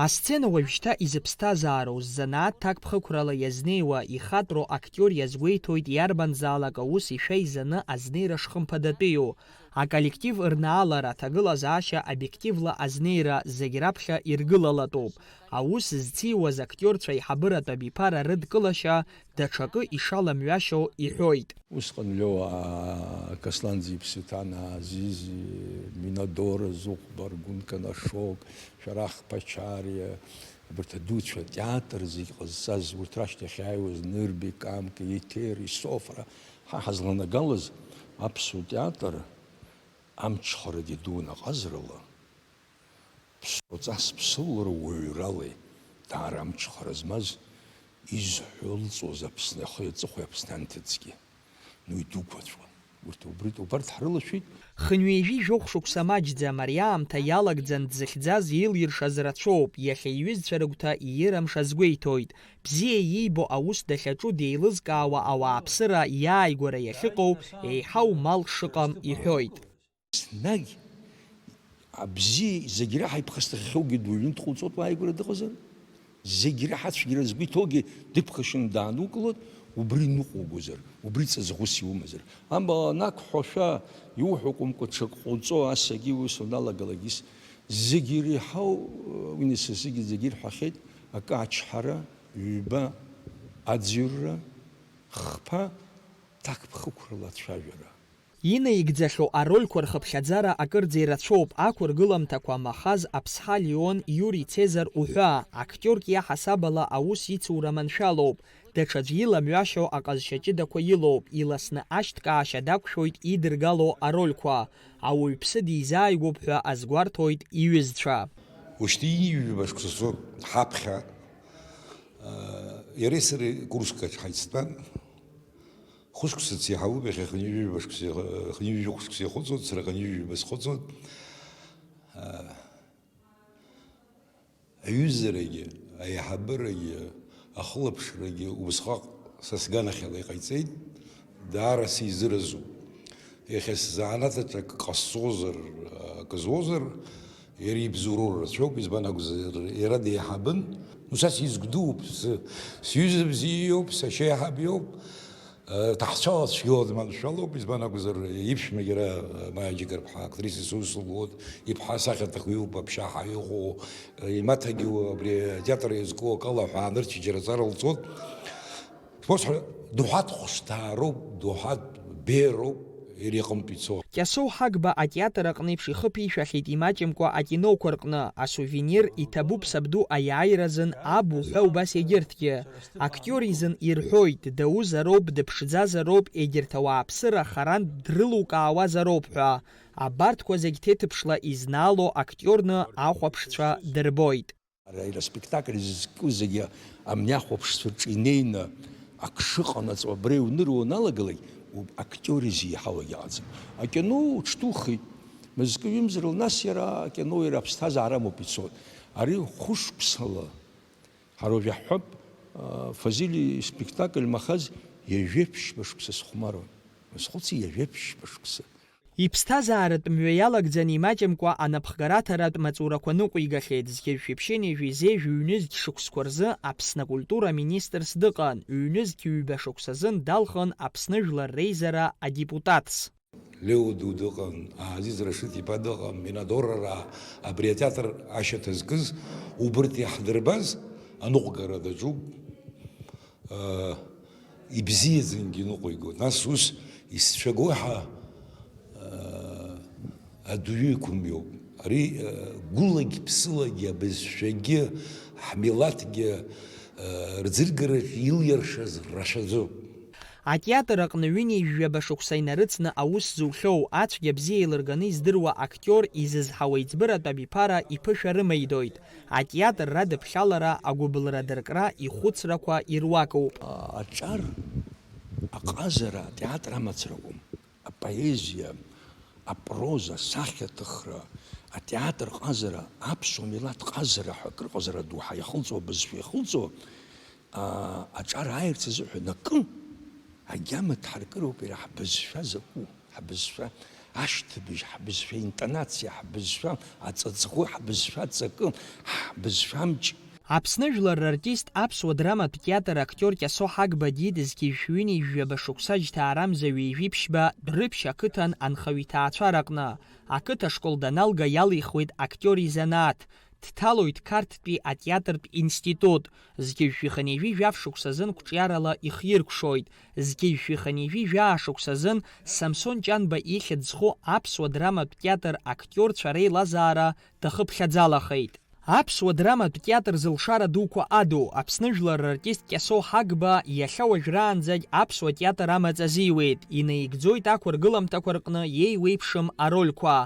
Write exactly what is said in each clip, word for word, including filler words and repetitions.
Асцена уажәшьҭа изыԥсҭазаароу, ззанааҭ ҭакԥхықәрала иазнеиуа, ихатәроу актиор иазгәеиҭоит иарбанзаалак аус ишәа изаны азнеира шхымԥадатәиу. Аколлектив рнаалара, аҭагылазаашьа, обиективла азнеира зегь раԥхьа иргылалатәуп. Аус зциуаз актиорцәа аиҳабыратә абиԥара рыдкылашьа даҽакы ишаламҩашьо иҳәоит. Усҟан Леуа, Касланӡиԥ Светана, Азизи, Минадора Зыхәба, Аргәын Канашок, Шәарах Ԥачариа, абарҭ адуцәа атеатр зегь ҟазҵаз, урҭ рашьҭахь иааиуаз Нырбеи, Камка, Еҭери, Софра, ҳа ҳазланагалаз аԥсуа театр амҽхарагьы дуун аҟазарала, ԥсуаҵас ԥсыуала уаҩралеи даара амҽхара змаз, изҳәо ылҵуаз Аԥсны ахи аҵыхәеи Аԥсны анҭыҵгьы. Ну, идуқәацәан. Урҭ убри, убарҭ ҳрылашәеит. Хынҩажәи жәохә шықәса маҷӡам, ари аамҭа иалагӡан дзыхьӡаз еилиршаз рацәоуп, иахьа иҩызцәа рыгәҭа иира мшазгәеиҭоит. Бзиа иибо аус дахьаҿу деилызкаауа ауааԥсыра иааигәара иахьыҟоу еиҳау мал шыҟам иҳәоит. Еснагь абзиа зегь раҳа иԥхасҭахьоугьы дуаҩны дҟоуҵоит уааигәара дыҟазар? Зегь раҳа ацәгьара згәы иҭоугьы дыԥхашьаны даанукылоит, убри ныҟәугозар, убри ҵаҵӷәыс иумазар. Амала анақәҳәошәа, иуҳәо акәымкәа, ҽак ҟоуҵо, асагьы ус уналагалагьы, зегь иреиҳау, уи нас зегь, зегь ирҳәахьеит, акы ачҳара, ҩба аӡҩрра, хԥа ҭакԥхықәрала ацәажәара. Инаигӡахьоу арольқәа рхыԥхьаӡара акырӡа ирацәоуп, ақәыргыламҭақәа Махаз Аԥсҳа Леон, Иури Цезар уҳәа, актиорк иаҳасаб ала аус ицура маншәалоуп, даҽаӡә иламҩашьо аҟазшьа ҷыдақәа илоуп, иласны ашьҭкаашьа дақәшәоит идыргало арольқәа, ауаҩԥсы дизааигәоуп ҳәа азгәарҭоит иҩызцәа. Ушьҭа ҩажәа шықәса цоит ҳаԥхьа, иареи сареи курск аҿы ҳаицтәан. Хәышықәса цеиҳауп, иахьа хынҩажәижәаба шықәса, хынҩажәижәохә шықәса иахыҵуеит, сара хынҩажәижәаба схыҵуеит. Аҩызарагьы, аиҳабырагьы, ахылаԥшрагьы убысҟак са сганахьала иҟаиҵеит, даара сизыразуп. Иахьа сзанааҭ аҿы акы ҟасҵозар, акы зуозар, иара ибзоуроу рацәоуп, избан акәзар, иара деиҳабын. Ну, са сизгәдууп, сы-, сҩыза бзиа иоуп, сашьа еиҳаб иоуп. Ҭаҳцәала цәгьала дманшәалоуп, избан акәзар, иԥшәмагьы ара, Маиа Џьыгарԥҳа, актриса сусу луоуп, иԥҳа асахьаҭыхҩы иоуп, аԥшьаҳа иҟоу, имаҭагьы абри атеатр иазку акала ҳәа анырцә џьара ҵара лҵоит. Сбосҳәа, доуҳатә хәышҭаароуп, доуҳатә беиароуп, иара иҟынтә ицо. Кьасоу Ҳагба атеатр аҟны еиԥш ихы ԥишәахьеит имаҷымкәа акиноқәа рҟны, асувенир иҭабуп сабду аиааира азын аб уҳәа убас егьырҭгьы. Актиор изын ирҳәоит, даузароуп, дыԥшӡазароуп, егьырҭ ауааԥсыра харантә дрылукаауазароуп ҳәа. Абарҭқәа зегь ҭеҭыԥшла изнаало актиорны ахәаԥшцәа дырбоит. Ара иара аспектакль зызку зегьы амни ахәаԥшцәа рҿы инеины ак шыҟанаҵо абра иунырыуа уналагалак, актиор изеиҳауагь ыҟаӡам. Акино уҽҭухит, мызкы-ҩымзарала, нас иара акино иара аԥсҭазаара амоуп ицоит. Ари хәышықәсала Ҳара уажә иаҳҳәап, а, Фазиль испектакль Махаз ҩажәеиԥшьба шықәса сыхәмаруан. Схәыци, ҩажәеиԥшьба шықәса. Иԥсҭазааратә мҩа иалагӡаны имаҷымкәа анапхгараҭаратә маҵурақәа ныҟәигахьеит. Зқьи жәшәи ԥшьынҩажәи зежә ҩнызқь шықәсқәа рзы Аԥсны акультура аминистрс дыҟан, ҩнызқь ҩба шықәсазын далхын Аԥсны Жәлар Реизара адепутатс. Лео ду дыҟан, Азиз Рашид-иԥа дыҟан, Минадор Араа, абри атеатр ашьаҭа зкыз, убырҭ иаҳдырбаз аныҟәгара даҿуп, ибзиаӡангьы иныҟәигоит. Нас ус исцәагои ҳәа, адәаҩы иқәымҩоуп. Ари, гәылагь ԥсылагь абызшәагьы ҳмилаҭгьы, рӡыргараҿы илиршаз рацәаӡоуп. Атеатр аҟны ҩынҩажәаба шықәса инарыцны аус зухьоу, ацәгьа-бзиа еилырганы издыруа актиор изызҳауа иӡбыратә абиԥара иԥышәа рымаидоит. Атеатр радыԥхьалара, агәыбылра дыркра, ихәыцрақәа ируакуп. Аҿар аҟазара атеатр амацара акәым. Апоезиа, апроза, асахьаҭыхра, атеатр ҟазара, аԥсуа милаҭ ҟазара ҳәа акрыҟазара доуҳа иахылҵуа, абызшәа иахылҵуа, аа, аҿар ааирц азыҳәан акы агьама дҳаркыроуп иара ҳбызшәа закәу, ҳбызшәа, Ашьҭыбжь ҳбызшәа интонациа, ҳбызшәа аҵаҵӷәы, ҳбызшәа аҵакы, ҳбызшәа амч. Аԥсны жәлар рартист, аԥсуа драматә театр актиор Кьасоу Ҳагба Дид зқьи жәшәи ҩынҩажәи жәаба шықәса жьҭаарамза ҩажәи ԥшьба Дәрыԥшь ақыҭан анхаҩ иҭаацәараҟны. Ақыҭа школ даналга иалихуеит актиор изанааҭ, дҭалоит Қарҭтәи атеатртә институт, зқьи жәшәи хынҩажәи жәаф шықәсазын қәҿиарала ихиркәшоит, зқьи жәшәи хынҩажәи жәаа шықәсазын Самсон Ҷанба ихьӡ зху аԥсуа драматә театр актиорцәа реилазаара дахыԥхьаӡалахеит. Аԥсуа драматә театр зылшара дуқәа аду, Аԥсны жәлар рартист Кьасоу Ҳагба иахьа уажәраанӡагь аԥсуа театр амаҵ азиуеит, инаигӡоит ақәыргыламҭақәа рҟны иеиуеиԥшым арольқәа.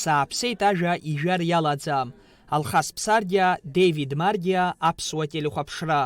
Сааԥсеит ажәа ижәар иалаӡам. Алхас Ԥсардиа, Девид Мардиа, Аԥсуа телехәаԥшра.